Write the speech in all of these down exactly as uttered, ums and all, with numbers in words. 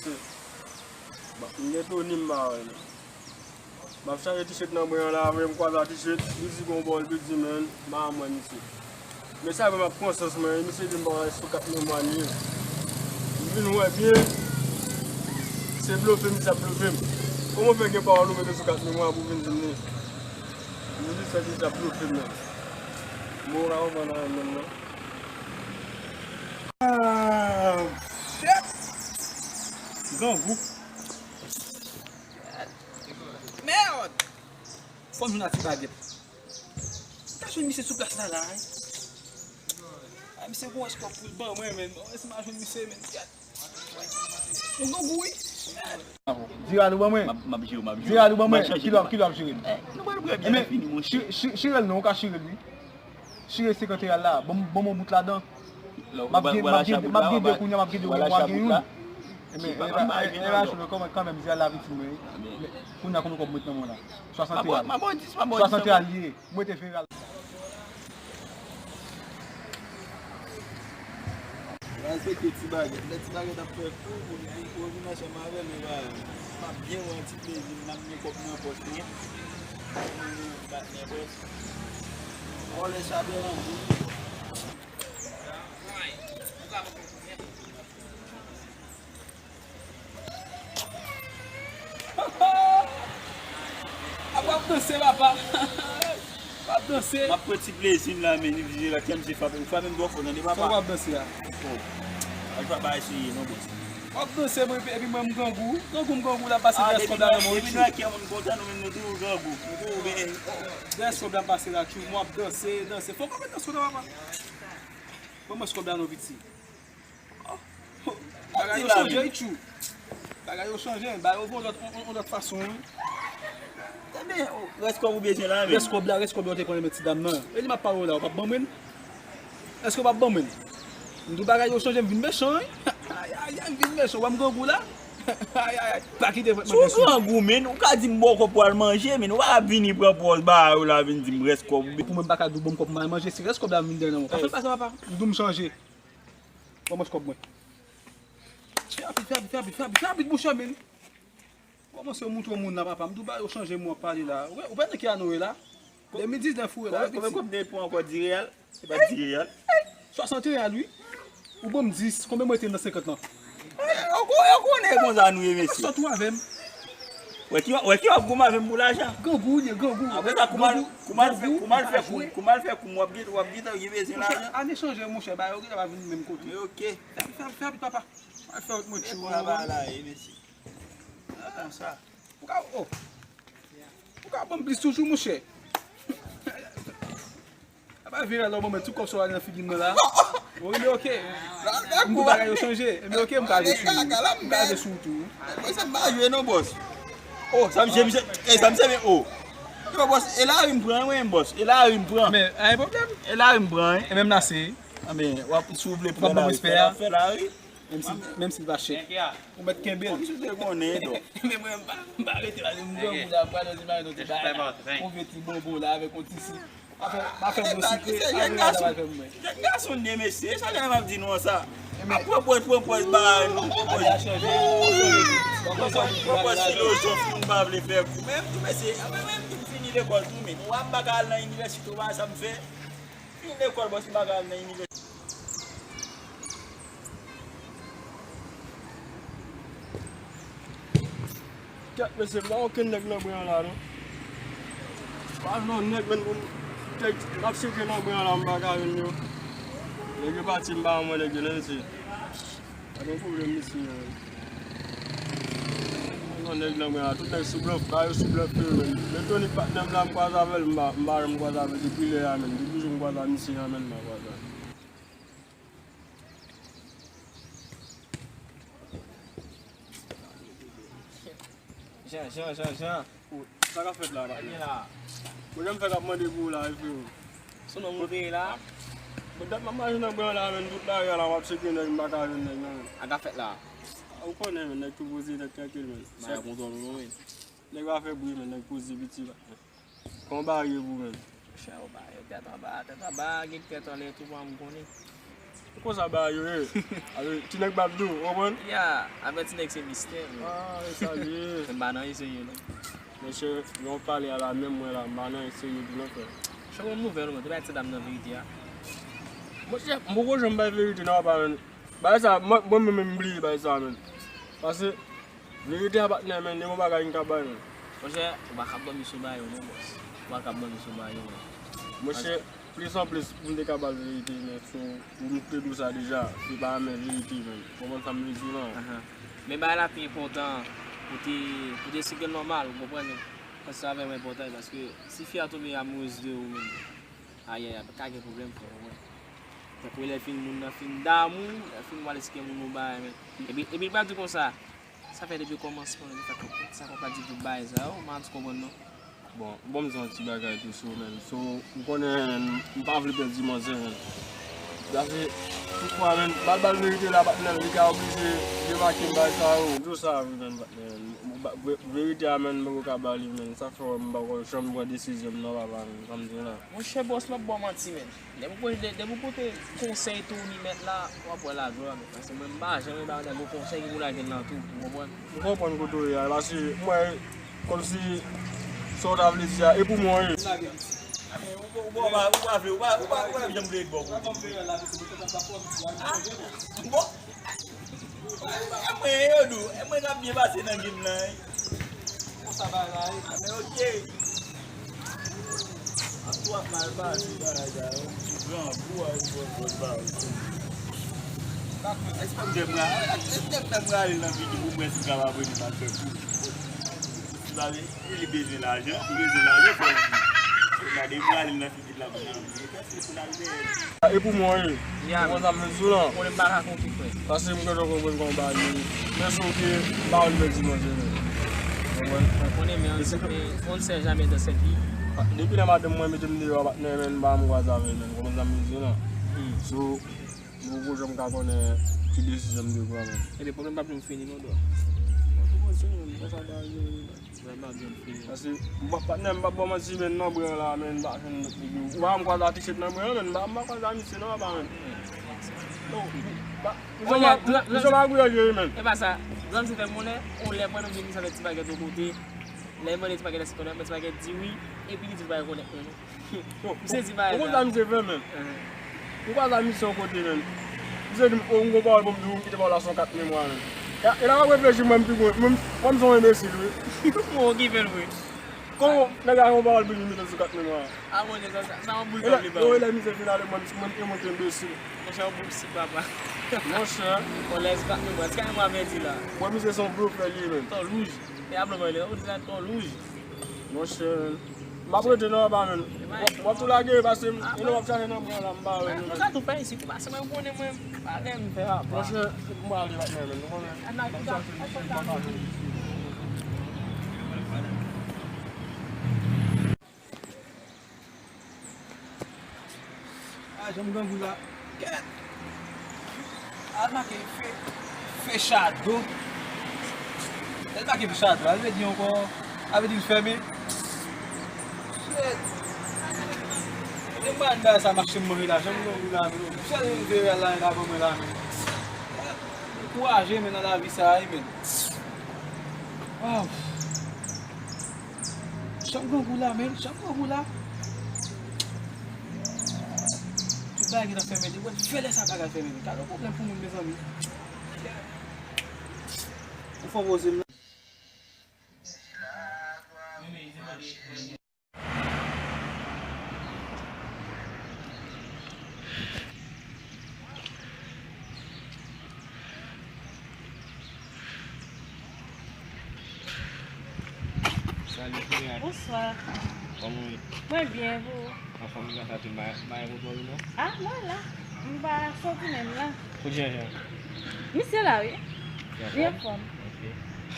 Bon, m gen Tony m pa wè non. M ap chache T-shirt nan bren an la, vre m kwaze a T-shirt, li di gon bòl, li di men, m pa wè misye. Men sa vre m ap pran sans mwen, misye di m pa wè sou kat memwa li ye. M vin wè byen, se blofe misye ap blofe m. Kòman w fè gen pawòl ou mete sou kat memwa pou w vin di m li? M di sa misye ap blofe m nan. Bon, ou ka konprann anyen menm non. Ah, shit! Grangou. Merde! Fò m jwenn a ti bagèt. M ta jwenn misye sou plas la la, wi. Ay, misye gon wès kòb pou l ban mwen, men. Bon, si m a jwenn misye, men. Yon grangou, wi. Merde! Di rad ou ban mwen. M ap, m ap jere, m ap jere. Di rad ou ban mwen. Kilò, kilò ap jere m. Eh, nou pral bwè byè fini, monchè. Chi-, chi-, chire l non, ou ka chire l, wi. Chire senkant reyal la, ban m, ban m yon bout ladan. M ap gen, m ap gen, m ap gen de kounye a, m ap gen de kounye a, m ap gen youn. Ebyen, e pa, e pa, e pa chou, kanmenm, kanmenm, se a la viktim mwen, wi. Men, kounye a, konbyen kòb m mete nan men w la? Swasant reyal. Swasant reyal li ye. M mete ven reyal. Respekte ti bagèt. Lè ti bagèt ap fè kou, pou, pou, pou vin ansanm avè l, e pa, m ap byen wè ti plezi, m ap gen kòb nan pòch mwen. Mwen, mwen, m pa gen pòch. Vòlè sa deranje. Apa w ap danse, papa? W ap danse. M ap pran ti plezi m la, men li vire la, kèm se frape. Ou frape m twò fò, tande, papa. Sa w ap danse a? Oh. Al pa bay seye, non, bòs. W ap danse, mwen, epi, epi mwen, m grangou. Grangou, m grangou, l ap pase drès kòd la nan men w. Depi nou wè kè moun kontan, nou menm, nou toujou grangou. Nou toujou benyen. Drès kòd la pase la, tchou, mwen ap danse, danse. Fò w pa met danse la, papa. Ban mwen kòb la non, piti. Oh. Bagay yo chanje, wi, tchou. Bagay yo chanje, bagay yo voye yon lòt, yon, yon, yon lòt fason, wi. Ebyen, rès kòb ou bezwen la, men. Rès kòb la, rès kòb yo te konnen men ti dam nan. E li m ap pale w la, ou p ap ban mwen? Èske w p ap ban mwen? M di w bagay yo chanje, m vin mechan, wi. Ay, ay, ay, m vin mechan, w wè m grangou la? Ay, ay, ay, pa kite frèt mwen. Si w grangou, men, ou ka di m ba w kòb pou w al manje, men ou pa ka vini pran pòz bagay ou la, vin di m rès kòb. Pou mwen, m pa ka di w ban m kòb pou m al manje, se rès kòb la m vin dèyè nan men w. Pa fè l pase, papa. M di w m chanje. Ban mwen kòb mwen. Fè rapid, fè rapid, fè rapid, fè rapid, fè rapid, monchè, men. Kòmanse montre moun nan, papa. M di w bagay yo chanje, m w ap pale la. Ou wè, ou wè nan ki ane w ye la? De mil diznèf ou ye la, piti. Konbyen kòb de pou ankò? Dis reyal? Se pa dis reyal? Swasant reyal, wi. Ou ban m dis, konbyen m rete nan senkant lan? Yo konnen konsa nou ye, mesye. Sòt ou avè m. Wè ki, wè ki w ap goumen avè m pou lajan? Grangou w ye, grangou. Apre sa, kouman, kouman fè, kouman fè kou, kouman fè kou, w ap gen, w ap gen tan gen bezwen lajan? Ane chanje, monchè, bagay yo gentan pa vin menm kote. Men oke. Fè, fè, fè rapid, papa. Al fè wout mwen tchou. Epa ba la ye, mesye. Konsa. Ou ka, oh. Ou ka ban m plis toujou, monchè. Apa vire lò, mwen, tout kòb sa w ale nan figi m nan la. Wi, men oke. M di bagay yo chanje. Men oke, m ka ale sou, m ka ale sou tou. Mwen, sa m pa jwe non, bòs. Oh, sa misye, misye, eh, sa misye, men, oh. Yo, bòs, e lari m pran, wi, bòs. E lari m pran. Men, anyen pwoblèm. E lari m pran, wi. E menm la, se. Anben, w ap, si w vle pran lari, fè la, fè lari. Menm si, menm si l pa chèk. Ou mèt kenbe l. Kòmsi w te konnen, donk. Men mwen, m pa, m pa rete la, m grangou la, m pral nan ti bagay la. Yon vye ti bonbon la, avèk yon ti si. Pa fè, pa fè m yon sikre, pa vin la, pa fè m mwen. Jèn gason de mesye, sa lè m ap di nou an sa. Ap pran pòz, pran pòz bagay nou, pran pòz. Pran pòz, pran pòz filozòf, moun pa vle fè kou. Men m tou mesye, men menm tou m fini lekòl tou, men. Ou wè m pa ka al nan inivèsite, ou pa wè sa m fè. Fin lekòl, bòs, m pa ka al nan inivèsite. Kèt, mesye, m pa okenn nèg nan bren an la, non. Pa jwenn yon nèg, menm pou m tèt, m ap chèche nan bren an la, m pa ka jwenn yo. Nèg yo pati, m pa wè nèg yo, non, mesye. Pa gen pwoblèm, mesye. Yon nèg nan bren an la, tout nèg sou blòf, ba yo sou blòf yo, men. Men Tony patnè m la, m kwaze avè l, m pa, m pa janm kwaze avè l depi lè a, menm. Depi jou m kwaze a misye an, menm, m pa kwaze avè l. Jan, Jan, Jan, Jan. Sa k ap fèt la, patnè? Sa gen la? Bon, jan m fèk ap mande pou ou la, wi, frewo. Sou non moun peye la? Bon, dat m ap mache nan bren an la, menm, tout lari a la, m ap cheke nèg, m pa ka jwenn nèg, non, menm. Sa k ap fèt la? Ou konnen, menm, nèg tou poze, nèg trankil, menm. Bagay kontwòl ou, non, menm. Nèg pa fè bri, menm, nèg poze piti, patnè. Kòman bagay ye pou ou menm? Monchè, yo ba yo tèt anba, tèt anba, gen tèt anlè tou, pa m konnen. Konsa bagay yo ye. Alò, ti nèg m ap di w, ou konprann? Ya, afè ti nèg se mistè, men. Ah, e sa l ye. Men m pa nan anyen serye, non. Mesye, jan w pale a la, menm mwen la, m pa nan anyen serye tou non, frè. Chè, bon nouvèl, ou, te bay ti dam nan verite a. Monchè, m poko janm bay verite non, papa, men. Bagay sa, mwen, mwen menm, m bliye bagay sa, men. Paske, verite a, patnè, men, gen yon bagay m ka bay, men. Monchè, ou pa kab dòmi sou bagay yo, non, bòs. Ou pa kab dòmi sou bagay yo, non. Monchè, plis an plis, m te ka ba l verite, men, so, ou m te di w sa deja, se pa menm verite, men. Konprann sa m vle di w lan? Ahan. Men bagay la pi enpòtan pou te, pou te sik nòmal, ou konprann? Paske sa vrèman enpòtan, paske si fi a tonbe amourez de ou menm, ayayay, pa ka gen pwoblèm, frè, ou konprann? Tankou lè fin moun nan fin damou, lè fin pral esplike moun yon bagay, men. Epi, epi, li pral di konsa, sa fè depi kòmansman, li fè konprann, sa konprann di tout bagay sa yo, m pa konprann non. Bon, bon, m di yon ti bagay tou sou ou, men. So, ou konnen, m pa vle pèdi manzè, men. Sa se, toutfwa, men, ba l, ba l verite la, patnè, li ka oblije demake m bagay sa yo. M di w sa, wi, men, patnè. Ba, ve-, verite a, men, m poko ka ba li, men. Sa fè m poko janm pran desizyon m nan, papa, men, sa m di w la. Monchè bòs, m ap ba w manti, men. Depi w pote, depi w pote konsèy tou ni mèt la, w ap wè lajwa, men. Paske mwen, m pa janm ba nèg yon konsèy ki pou lage l nan twou, ou konprann? M konprann kote w ye a, paske m wè kòmsi sa w ta vle di a, e pou mwen w ye. Ou pa, ou pa, ou pa vle, ou pa, ou pa, ou pa janm vle ret bò kote m. Ah, bon. E mwen yo dou, e mwen k ap byen pase nan game lan, wi. Konsa bagay la ye. Men ok. Ap twò ap mal pase bagay sa yo. Grangou a, yo pran pòz ba yo. Èske m fè m rale, èske m fè m rale nan figi pou mwen si m kapab vini m al fè kou. Si pa vle, li bezwen lajan, li bezwen lajan, fò l di. Gade, m rale nan figi. E pou mwen, wi. Ya, ou konn sa m vle di w lan? Konnen m pa ka konte, frè. Paske m gentan konprann kòman bagay yo ye. Men sou ke m pa vle pèdi manzè, men. Ou konprann? Mwen konnen, men on ne sait jamais dans cette vie. Depi lè madanm mwen mete m deyò a, patnè, men m pa janm kwaze avè l, men. Ou konprann sa m vle di w lan? Hmm. So, m poko janm ka konnen ki desizyon m dwe pran, men. Ebyen, pwoblèm pa p nou fini, non, dò. Mwen tou konn si mwen, mwen sa bagay yo ye, men. Paske, m pa, patnè, m p ap ba w manti, men, nan bren la, men, m pa jwenn lòt nèg yo. Ou pa wè m kwaze a T-shirt nan bren an, men, m pa, m pa kwaze a misye non, apa, men. Non, m pa, misye pa, misye pa gouye, men. E pa sa, zanmi se fè m konnen, yon lè mwen menm vin sa fè ti bagèt yon kote, lè mwen ti bagèt èske konnen, men ti bagèt di wi, epi li di l pa rekonèt mwen non. Misye di bagay sa. Ou konn sa misye fè, men? Ou pa sa misye yon kote, men. Misye di m, o, m gon pawòl pou m di w, m kite pawòl la sou yon kat memwa, men. E, e la m ap reflechi, mwen, m pi gwo, mwen, mwen, m se yon enbesil, wi. Mwen ki fè l, wi. Kòman nèg la yon pawòl pou li mete sou kat memwa? A, mwen, sa, sa, sa yon boul kòb li ba w. E lè misye fin ale, mwen, mwen, mwen, mwen te enbesil. Monchè, yon boul si papa. Monchè. Yon lè sou kat memwa, ti kat memwa pèdi la. Mwen, misye se yon blofè li ye, men. Ton louj. E a blofè li, ou di sa ton louj. Monchè, m ap rete nan anba, men. W ap, w ap tou lage, paske m, e nan w ap chache nan bran la, m pa wè, men. Mwen sa tou fè isit, paske mwen konnen mwen, pa gen m fè apa. Monchè, m prale patnè, men, nou konnen. M ap chache isit, m pa ka jwenn isit. Ah, janm grangou la. Kèt! Al make fè, fè chado. Al make fè chado. Al vle di ankò, al vle di l fèmen. Shit! E mwen ann bagay sa mache m manje la, janm grangou la, men. Sèl veye al la, la ban mwen la, men. Dekouraje, men, nan lavi sa a, men. Waw! Janm grangou la, men, janm grangou la. Tout bagay gentan fèmen, depi w fè lè sa bagay fèmen, men. Gade yon pwoblèm pou moun, mezanmi. Ou fò poze m nan. Salut, Juliette. Bonswa. Kòman w ye? Mwen byen, e ou? Anfòm, grasa Dye, m pa, m pa gen kote w non. Ah, mwen la. M pa soti menm la. Kote Jean Jean? Misye la, wi. Li anfòm. Ok.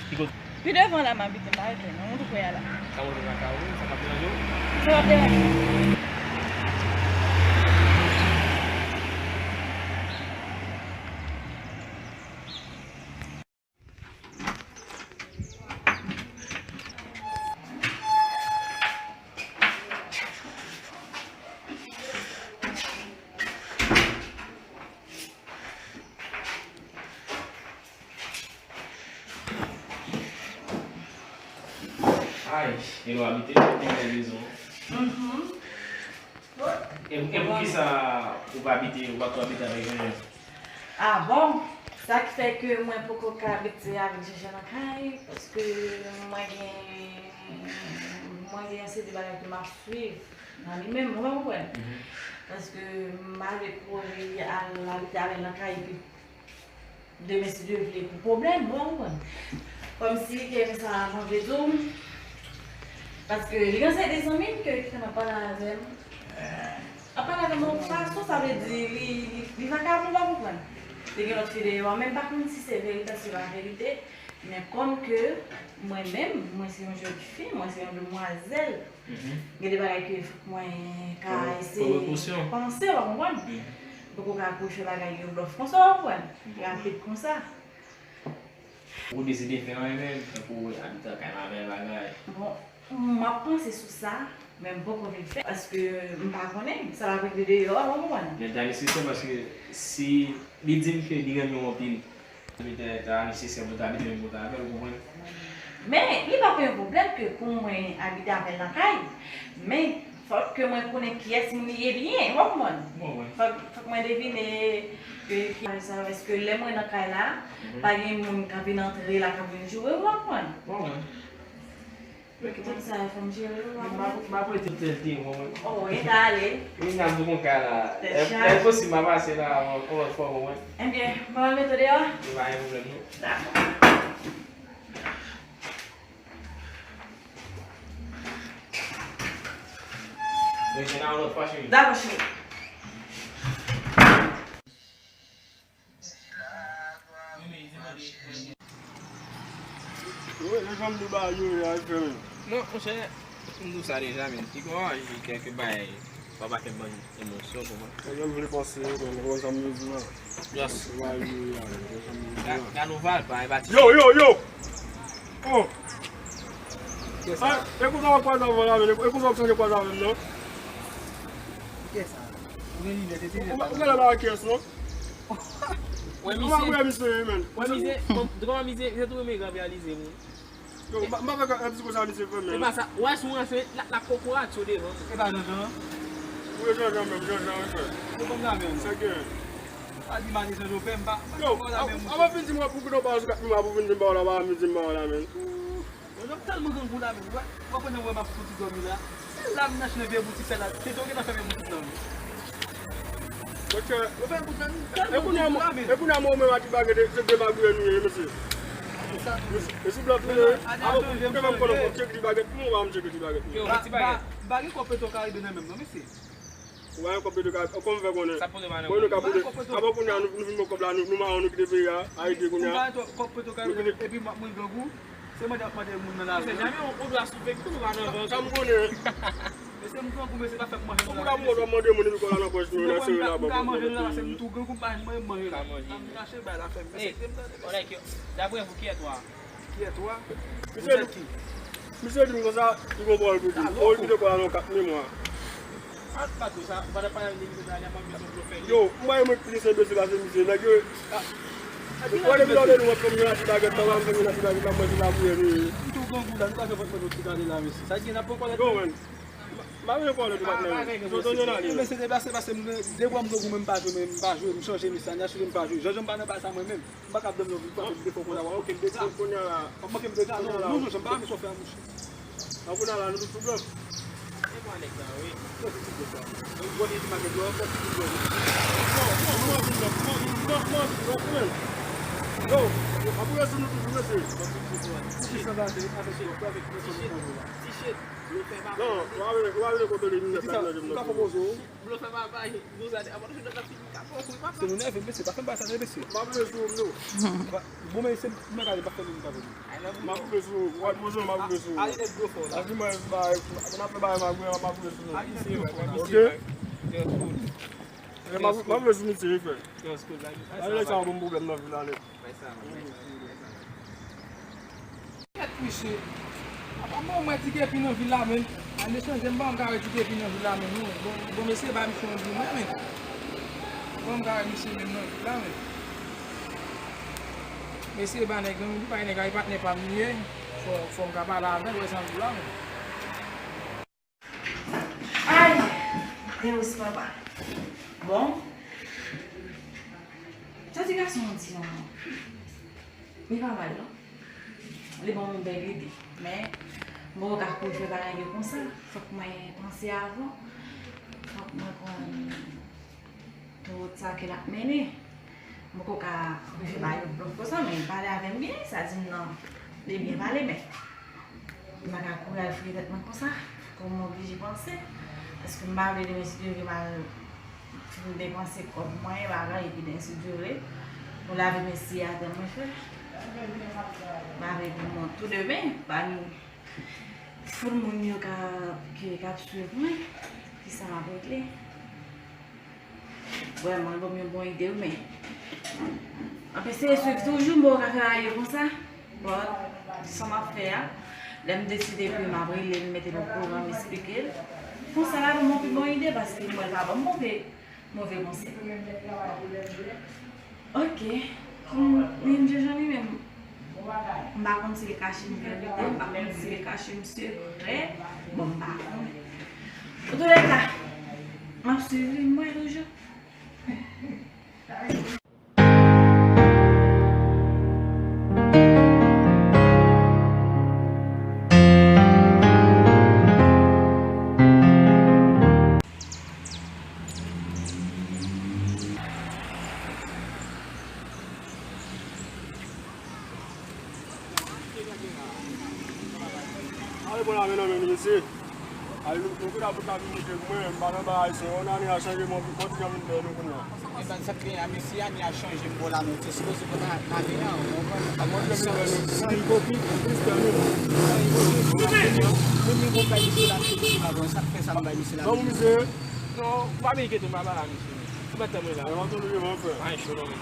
Ki kote? Pi devan la, m abite, m pa rete non, m tou prè a la. Sa w ap fè nan kay ou, sa p ap deranje w? Sa p ap deranje m. Ay, e nou abite pou bèl rezon. Mhm. E, e poukisa ou pa abite, ou pa tou abite avèk Jean-Jean? Ah bon, sa ki fè ke mwen poko ka abite avèk Jean-Jean nan kay, paske mwen gen, mwen gen yon seri de bagay ke m ap swiv nan li menm, ou konprann? Mhm. Paske m pa vle pou li al abite avè l nan kay, epi demen, si Dye vle, pou pwoblèm, ou konprann? Kòmsi ke m sa, mwen vle di w, paske li gen seri de zanmi m ke, ki konn ap pale avè m. Ap pale avè m yon fason, sa vle di li, li, li vakabon, ou pa konprann. Li gen lòt fi deyò, men m pa konn si se verite, si se pa verite. Men kòm ke mwen menm, mwen se yon jèn fi, mwen se yon demwazèl, mhm, gen de bagay ke fòk mwen ka eseye panse, w konprann? Mhm. M poko ka pou fè bagay yo blòf konsa, w konprann? Mhm. Rapid konsa. Ou deside fè anyen menm, tankou abite kay la, fè bagay. Bon, m ap panse sou sa, men m poko vin fè, paske m pa konnen sa l ap regle deyò a, w konprann? Men ta nesesè, paske si li di m ke li renmen w anpil, li ta, ta nesesè pou ta abite menm kote avè l, ou konprann? Men, li pa yon pwoblèm ke pou mwen abite avè l nan kay, men fòk ke mwen konnen kiyès moun li ye byen, w konprann? Mwen wè. Fòk, fòk mwen devine ke ki sa, paske lè mwen nan kay la, mhm, pa gen moun k ap vin antre la, k ap vin joure, w konprann? Mwen wè. Tout sa fè m jere yo, m ap rete tèt de mwen. Oh, e ta ale. Wi, n ap di konn kay la. Tèt chaje. Enposib m a pase la yon lòt fwa, mwen. Ebyen, mwen mete w deyò. Li pa gen pwoblèm, non. Dakò. Mwen jwenn nan yon lòt fwa, cheri. Dakò, cheri. Wi, e jan m di w bagay yo ye a, frè m. Non, monchè, m di w sa deja, men. Li konn raji kèlke bagay, pa, pa kèk bann emosyon, konprann. E jan m vle panse, men, konn sa m vle di w la. Yes. Se bagay yo ye a, men, e jan m vle di w la. Ga-, Ganoval, pa, e pa ti. Yo, yo, yo! Oh! Kiyès sa? Ah, e konsa w ap kwaze avè m la, men, e konsa w ap chanje kwaze avè m, non? Kiyès sa? Ou gen linèt, e se linèt la. Ou, ou genlè pa wè kiyès, non? Wè misye. Ou pa wè misye, men. Wè misye, bon, kòman misye, misye tou renmen reyalize moun. Yo, m pa, m pa fè ka, ti konsa misye fè, men. Se pa sa. Wè, si w ranse, l ap, l ap kokorat yo devan. E pa Jean-Jean? Wi, Jean-Jean menm, Jean-Jean, wi, frè. Yo, kòm sa menm. Sa gen. Pa di m ale Jean-Jean, frè, m pa, m pa. Yo, avan fin di m, w ap pou kite w pa sou kat mwa pou vin di m pa w la, pa vin di m pa w la, men. Bon, m tèlman grangou la menm, wè, w ap wè jan wè m ap fouti dòmi la. Se la m nan cheve boutik sa la, se tou gentan fèmen boutik la menm. Monchè, yo fè m kout men, m tèlman grangou la menm. E kounye a mwen, e kounye a mwen, mwen, Ti Bagèt, se de magouyè nou ye, mesye. E sou blòf nou ye, wi. Avan pou m konnen, fò m tcheke Ti Bagèt, pou mwen, m tcheke Ti Bagèt. Yo, Ti Bagèt. M pa gen kòb Petro Caribe nan men m non, mesye. Ou pa gen kòb Petro Caribe, kòm m fè konnen. Sa pote pa nan men w. Bon, nou ka pote. Avan kounye a, nou, nou fin pran kòb la, nou, nou mare w, nou kite peyi a, Ayiti kounye a. Ou pa gen kòb Petro Caribe, epi m ap mouri grangou. Se mande ap mande moun nan lavi. Mesye, jamè on, on dwa soupe, tou nou pa nan van. Sa m konnen. Mesye, m grangou, mesye, pa fè m manje nan lavi. Ou pa mande moun epi kò la nan pòch nou, nan sere la, bon, bon, bon. M ka manje nan la, se m tou grangou, m pa manje, manje la. M rache bay la fè m. Mesye, kite m tande, mesye. Dapre vou, kiyès twa? Kiyès twa? Misye di, misye di m konsa, li gon pawòl pou di. O, li kite kò la nan kat memwa. Al pa tou sa, ou pa t ap pale avèk nèg yo, sa, y ap ap bezwen blofè. Yo, m pa yon moun plis enbesil pase misye. Nèg yo, a, ou wè depi lè nou ap fè m nan Ti Bagèt, sa va m fè m nan Ti Bagèt, la, mwen se la pou ye nou ye. M tou grangou la, nou pa fè vòt mwen nou ti gade la, mesye. Sa gen nan poko la. Yo, man. M pa bezwen pale de patnè. Yo, donn yon ale. Mesye, deplase, pase m, de bwa m grangou, men m pa jwe, men m pa jwe, m chanje, mesye, ane a chanje, m pa jwe. Jean-Jean m pa nan bagay sa mwen menm. M pa ka blanm non, vin pase m defo konsa, w a okenn dega. Kounye a la. W ap manke m dega, non, non, non, Jean, m pa renmen sa w fè a, monchè. An kounye a la, nou tout sou blòf. E bwa nèg la, wi. Kòman se ti blòf la? Ou konnen di maket yo, kòman se ti blòf? Non, non, non, non, non, non, non, non, non. Yo, yo, ap rete sou nou toujou, mesye. Ti chèt, avèk, avèk, avèk, avèk, ti chèt, blofè pa. Non, w a vle, w a vle kontwole nou nèt la, nan jèm nan. Blofè pa pwopoze w. Blofè pa bay. Douz ane, avan nou fin nan figi, ka pran kou, pa pran. Se nou nève, mesye, pa fè m bagay sa, mesye. M ap vle sou ou, nou. Bon, men se mwen gade, pa fè moun pa vle. M ap vle sou ou, w ap poze, m ap vle sou ou. Ale nèg blofè w la. Epi mwen, bay, mwen ap fè bagay m ap vle, m ap vle sou nou. Ale nèg blofè w la. Ok? M ap, m ap vle sou misye, wi, frè. Ale nèg sa, yon bon pwoblèm nan vil la, nèg. Kèt, mesye. Apa bon, mwen ti kepi nan vil la menm. Ane chanje, m pa janm ka wè ti kepi nan vil la menm, non. Bon, bon, mesye, ba misye yon di mwen, men. Bon, m ka wè misye menm nan vil la, men. Eseye ba nèg nan, ou di bay nèg la, e patnè pa m li ye. Fò, fò m ka pale avè l, wè sa m di la. Ay! Deus papa. Bon. Jan ti gason an di non. Li pa mal non. Li ban m yon bèl ide. Men, m poko ka kouri fè bagay yo konsa. Fòk mwen panse avan. Fòk mwen konn tout sa ke l ap mennen. M poko ka anpeche bay yon blòf konsa, men pale avè m byen, sa di m nan, li byen pale, men m pa ka kouri al fouye tèt mwen konsa, pou mwen oblije panse. Paske m pa vle demen si Dye vle m al fin depanse kòb mwen, bagay, epi demen si Dye vle, pou lave men si atè mwen fè. M pa vle pou mwen tou demen, pa ni foul moun yo ka, ki, k ap swiv mwen, ki sa m ap regle. Vrèman, l ban m yon bon ide, wi, men m ap eseye swiv toujou, m poko ka fè bagay yo konsa. But, sa m ap fè a, lè m deside ke m ap rele l, m mete l okouran, m esplike l. Konsa, l ap ban m yon pi bon ide, paske m wè l pa ban m move, move konsèy. Ok. Kòm li menm jan li menm, m pa konn si l kache m verite, m pa konn si l kache m sekrè. Bon, m pa konnen. Antoulèka, m ap swiv li, m wè toujou. Ale bon la men non men mesye. Ale nou nou kouda pou ta vin moute pou mwen, m pa nan bagay sa. Yon ane a chanje mwen pou kontinye vin fè nou kounye a. E ban sa k gen a mesye, ane a chanje m bon la non. Se sipoze konn ane a, ou konprann? San ipokrit. San ipokrit. Menm yon bon bagay misye la, se misye la bon. Sa k fè sa m bay misye la. Bon misye. Non, ou pa vin kite m pa pale a misye. Ou mèt tann mwen la. Mwen tou li mwen fè. Ay, cho non men.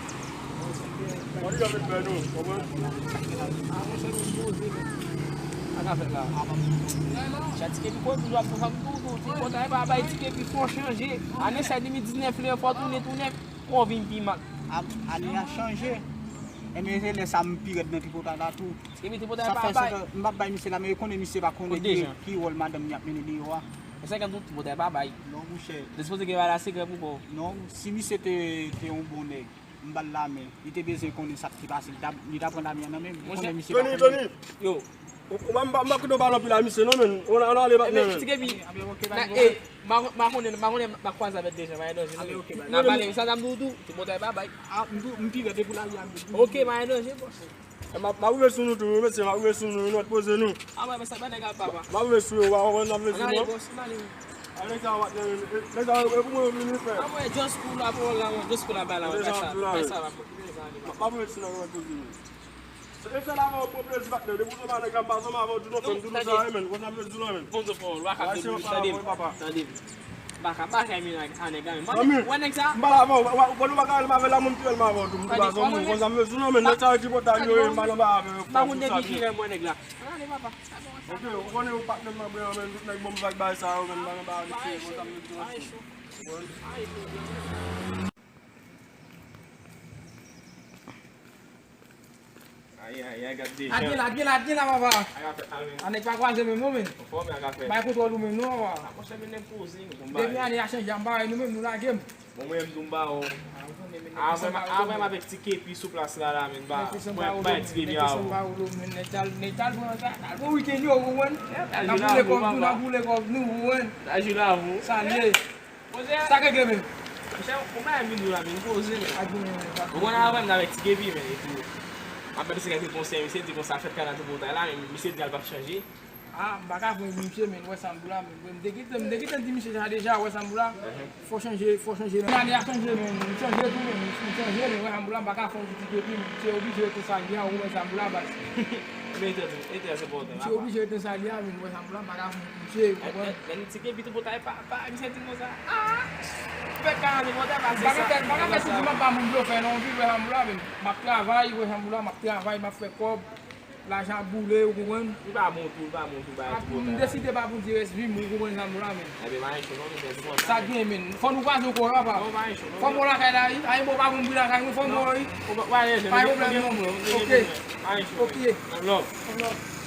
Mwen li avèk bè nou, konprann? A, monchè, nou poze men. Sa ka fèt la. Chat Tikepi kote ou ap fè sa m tou tou. Ti pòtay pa bay Tikepi fò chanje. Ane sa de mil diznèf li fò tounen tounen. Kon vin pi mal. Ane a chanje. Enben se lè sa m pi rèd nan tripotay la tou. Tikepi tripotay pa bay. M p ap bay misye la men yo konnen misye pa konnen ki wòl madanm li ap mennen deyò a. E sa k ap di w tripotay pa bay. Non monchè. Li sipoze gen bagay la sekrè pou kò w. Non, si misye te te yon bon nèg, m ba l lamen. Li te bezwen konnen sa k te pase, li ta li ta pran lamen an nan men m. Ou konnen misye pa konnen. Tony, Tony. Yo. Ou m pa m pa kite w pale anpil a misye non men. Ou nan ale patnè men. Tikepi. M pa konnen m pa konnen m ap kwaze avèk dejan, pa gen danje non men. N a pale, sa m di w tou, tripotay pa bay. A m pi rèd pou lari a. Ok, pa gen danje bòs. M ap m ap rive sou nou tou wi mesye, m ap rive sou nou wi, nou mèt poze nou. A mwen men sa pa nèg a papa. M ap rive sou yo, w a konprann m ap rive sou nou. Ann ale bòs, ann ale wi. A nèg sa yo pa t nan men, nèg sa yo e pou mwen yo vini frè. A mwen just pou la pawòl la, mwen just pou la bay la, mwen bay sa, bay sa la. M ap rive sou nou, nou mèt poze nou. E fè la avè w pran plezi patnè, depi w sanba nèg la m pa sanba avè w tou non frè m, tou tou sa wi men, konsa m vle di w la men. Bon, bon, lwa k ap de pou tande m. Tande m. M pa ka, m pa ka men a nèg la men. Zanmi, m pale avè w, w a, w a, w a, w a ka rele m avè l la, mwen m pi rèl m avè w tou, m tou pa zanmi w, konsa m vle di w non men, nèg sa yo ki pòtay yo ye, m pa nan bagay avè yo frè m, tou sa byen. Ok, ou konnen ou patnè m nan bren an men, tout nèg ban m vag bagay sa yo men, m pa nan bagay avèk yo, konsa m vle di w non. Ay, ay, ay, gad dejan. Lage, lage, lage la, papa. A nèg pa kwaze menm non men. Bay kontwòl ou menm non, papa. Depi ane a chanje a, m pa wè nou menm, nou lage m. Bon, mwen menm tou m ba w. A, mwen avèk Tikepi sou plas la, la, men ba. Mwen bay Tikepi a ou. Nèg t al, nèg t al pran, t al pran wikenn yo, ou konprann? N ap boule kòb nou, n ap boule kòb nou, ou konprann? Sa k regle menm? Monchè, ou pa vin nou la, men poze men. Ou konn avè m avèk Tikepi men, epi m ap bay misye kèk konsèy, misye di konsa fèt kanal tripotay la, men misye di l p ap chanje. A, m pa ka fon pou misye, men, wè sa m pou la, men. M te gentan, m te gentan di misye sa deja, wè sa m pou la. Fò chanje, fò chanje. Ane a chanje, men, m chanje tou, men, m chanje, men, wè sa m pou la, m pa ka fon pou Tikepi, men. Misye oblije rete sa l ye a, ou wè sa m pou la, baz. Misye oblije rete sa l ye a, men, wè sa m pou la, m pa ka fon pou misye, ou konprann? Men Tikepi tripotay pa, pa, misye di konsa. A! Fèt kanal tripotay pa se sa. M pa ka fè, m pa ka fè sou di m ap ba moun blofè non, ou vin wè sa m pou la, men. M ap travay, wè sa m pou la, m ap travay, m ap fè kòb. Lajan ap boule, ou konprann? Li pa bon tou, li pa bon tou, bay ti pwoblèm. M deside pa pou di rès vi m, ou konprann sa m la, men. Ebyen, pa gen cho non, men se konsa. Sa gen, men. Fò nou kwaze ankò, papa. Non, pa gen cho non. Fò m wè lakay la, wi. Ay, bon, pa bon, m vin lakay mwen, fò m wè, wi. Pa gen pwoblèm, non. Ok. Pa gen cho. Ok. Love. Love.